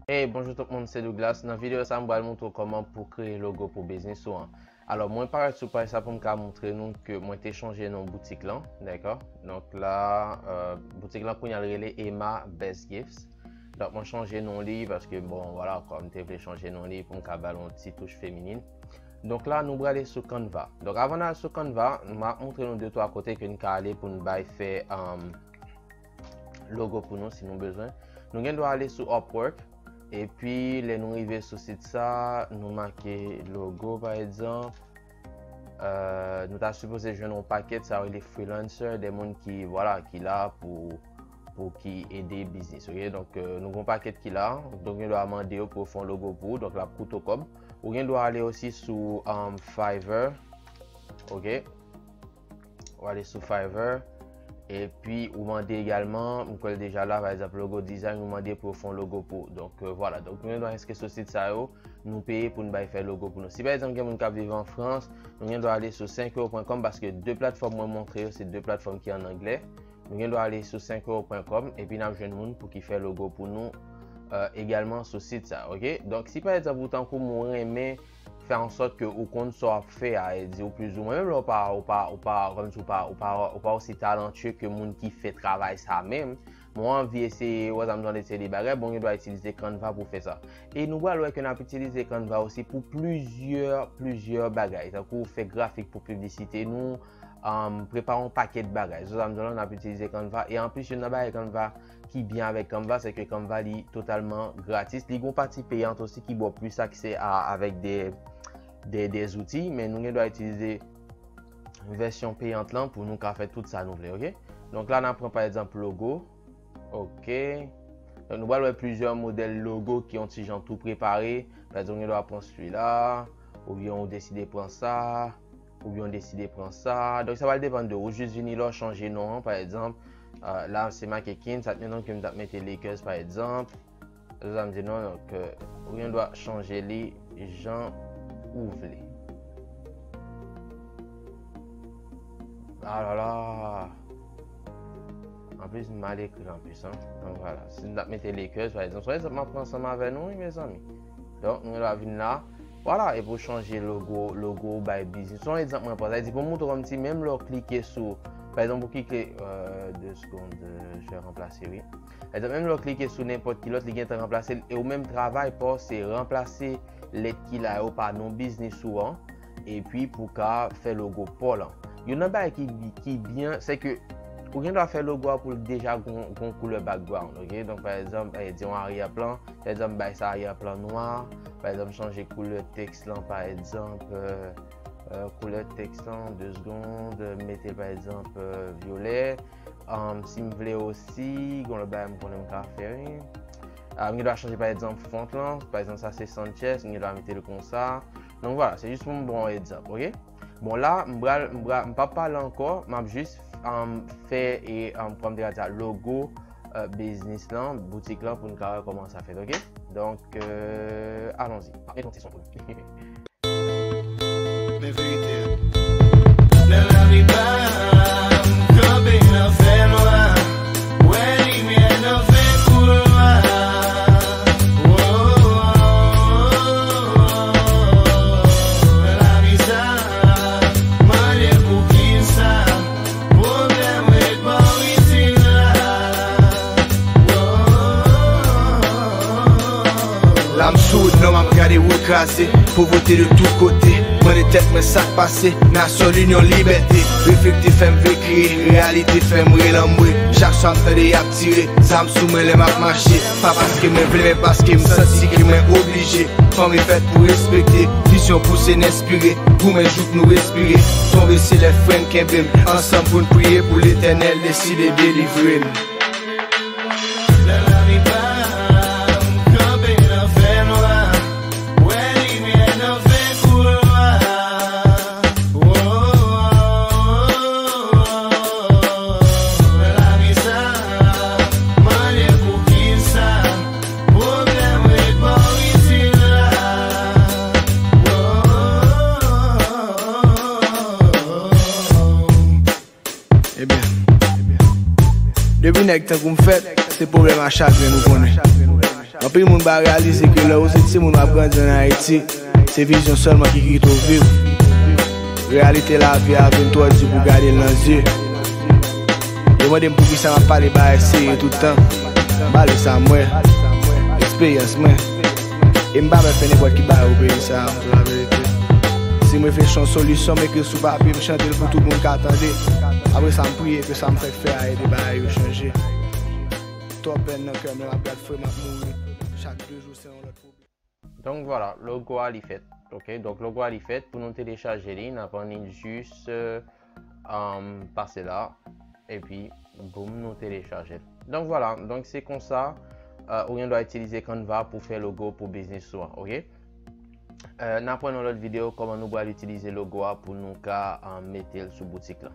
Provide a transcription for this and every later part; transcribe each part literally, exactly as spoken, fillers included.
Hey, bonjou tout moun, se Douglas. Nan videyo sa, m pral montre w kòman pou kreye logo pou biznis ou an. Alò, mwen parèt sou paj sa pou m ka montre nou ke mwen te chanje non boutik lan, dakò? Donk la, euh, boutik lan kounye a l rele Emma Best Gifts. Donk, mwen chanje non li paske, bon, vwala, kòm m te vle chanje non li pou m ka ba l yon ti touch feminin. Donk la, nou prale sou Canva. Donk, avan n al sou Canva, m ap montre nou de twa kote ke n ka ale pou n bay fè, um, logo pou nou si nou bezwen. Nou gen dwa ale sou Upwork, epi lè nou rive sou sit sa, nou make logo, pa egzanp. Euh, nou ta sipoze jwenn yon pakèt, sa yo rele freelancer, de moun ki, vwala, ki la pou, pou ki ede biznis, ok? Donk, euh, nou gen yon pakèt ki la, donk, gen dwa mande yo pou yo fè yon logo pou ou, donk, l ap koute w kòb. Ou gen dwa ale osi sou, um, Fiverr, ok? Ou ale sou Fiverr, epi ou mande egalman, m kwè l deja la, pa egzanp, logo design, ou mande pou yo fè yon logo pou ou. Donk, euh, vwala. Donk, nou gen dwa enskri sou sit sa yo, nou peye pou n bay fè logo pou nou. Si, pa egzanp, gen moun k ap viv an Frans, nou gen dwa ale sou senk euro pwen kòm, paske de platfòm mwen montre yo, se de platfòm ki an anglè. Nou gen dwa ale sou senk euro pwen kòm, epi n ap jwenn moun pou ki fè logo pou nou, euh, egalman sou sit sa, ok? Donk, si, pa egzanp, ou tankou m, ou renmen fè an sòt ke ou konn sa w ap fè a, e di ou plizoumwen, menm lè ou pa, ou pa, ou pa, kòmsi ou pa, ou pa, ou pa osi talantye ke moun ki fè travay sa menm, men w anvi eseye, wè sa m tande se de bagay, bon, ou gen dwa itilize Canva pou fè sa. E nou pral wè ke n ap itilize Canva osi pou plizyè, plizyè bagay, tankou fè grafik pou piblisite nou, um, prepare yon pakèt bagay. Sou sa m di w la, n ap itilize Canva. E anplis, youn nan bagay Canva ki byen avèk Canva, se ke Canva li totalman gratis. Li gen yon pati peyant osi ki ba w plis aksè a, avèk de, de, de zouti, men nou gen dwa itilize vèsyon peyant lan pou nou ka fè tout sa nou vle, ok? Donk la, n ap pran pa egzanp logo. Ok. Donk, nou pral wè plizyè modèl logo ki yon ti jan tou prepare. Pa egzanp, ou gen dwa pran sila, oubyen ou deside pran sa, oubyen ou deside pran sa. Donk, sa pral depann de ou. Ou jis vini la, w chanje non an, pa egzanp. Euh, la, se make Kings, sa t menm ke m t ap mete Lakers, pa egzanp. Sa m di non, donk, euh, ou gen dwa chanje li jan ou vle. Alala! Anplis, m mal ekri anplis, an. Donk, vwala. Si m t ap mete Lakers, pa egzanp, pa egzanp, m ap pran ansanm avè nou, wi, mezanmi. Donk, nou gen dwa vin la. Vwala, epi w chanje logo, logo w bay biznis. Se yon egzanp mwen pran. Sa vle di, pou m montre w kòmsi, menm lè w klike sou, pa egzanp, ou klike, euh, deux secondes, euh, je vais remplacer, wi. Egzanp, menm lè w klike sou nenpòt ki lòt, li gentan ranplase l, e ou menm travay pa w, se ranplase lèt ki la yo pa non biznis ou an, epi pou w ka fè logo pa w lan. Youn nan bagay ki, ki byen, se ke ou gen dwa fè logo a pou l deja gon, gon koulè background, ok? Donk, pa egzanp, eh, di yon arrière plan, pa egzanp, bay sa arrière plan nwa, pa egzanp, chanje koulè tèks lan, pa egzanp, euh, euh, koulè tèks lan, de secondes, mete l, pa egzanp, euh, vyolè. Um, si m vle osi, gen lòt bagay m konnen m ka fè, wi. Ah, m gen dwa chanje, pa egzanp, font lan. Pa egzanp, sa se Sanchez, m gen dwa mete l konsa. Donk, vwala, se jis pou m ba w yon egzanp, ok? Bon, la, m pral, m pral, m p ap pale ankò, m ap jis, um, fè, e, um, kòm te ka di sa, logo, euh, biznis lan, boutik lan, pou n ka wè kòman sa fèt, ok? Donk, euh, allons-y. M ap mete yon ti son pou nou. Men verite a. Nan lari pa m, kanpe nan fènwa, wè limyè nan fen koulwa. Nan lavi sa, mande pou kisa pwoblèm ret bò isit la. Lam sou wout nò, m ap gade wout kraze. Povrete de tout kote. Mande tèt mwen sa k pase. Nasyon, linyon, libète. Reflekte fè m vle kriye. Reyalite fè m rele anmwe. Chak swa m tande y ap tire. Zam sou mwen lè m ap mache. Pa paske mwen vle, men paske m santi ke mwen oblije. Fanmi fèt pou respekte. Vizyon pouse n enspire. Goumen jouk nou respire. Tonbe se lè frè n kenbe m. Ansanm pou n priye pou Letènèl deside delivre n. Nan lari pa m, kanpe nan fènwa, wè limyè nan fen koulwa. Nan lavi sa, mande pou kisa pwoblèm ret bò isit la. Ebyen, depi nèg tankou m fèt, se pwoblèm ak chagren nou konnen. Anpil moun pa reyalize ke lè ou se timoun w ap grandi ann Ayiti, se vizyon sèlman ki kite w viv. Reyalite lavi a vin twò di pou gade l nan zye. Yo mande m poukisa m ap pale bagay serye tout tan. M pale sa m wè, eksperyans mwen. E m pa mèt fè nenpòt ki bagay ou peyi sa a, pou la verite. Si m reflechi yon solisyon, m ekri l sou papye, m chante l pou tout moun ka tande. Apre sa, m priye ke sa m fèk fè a ede bagay yo chanje. Twòp pèn nan kè m, lè m ap gad frè m ap mouri. Chak de jou, se yon lòt pwoblèm. Donk vwala, logo a li fèt. Ok, donk logo a li fèt. Pou nou telechaje li, n ap annik jis euh, um, pase la. Epi, boum, nou telechaje l. Donk vwala, donk se konsa euh, ou gen dwa itilize Canva pou fè logo pou biznis ou an, ok? Euh, n aprann yon lòt videyo kòman nou pral itilize logo a pou nou ka euh, mete l sou boutik la.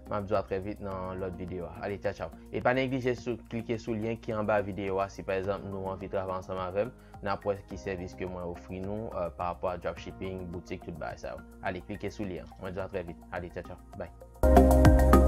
M ap di w a trè vit nan lòt videyo a. Ale, tchao, tchao. E pa neglije sou, klike sou lyen ki anba videyo a si pa egzanp nou anvi travay ansanm avè m. N ap wè ki sèvis ke mwen ofri nou euh, pa rapò a dropshipping, boutik, tout bagay sa yo. Ale, klike sou lyen an. Mwen di w a trè vit. Ale, tchao, tchao. Bye.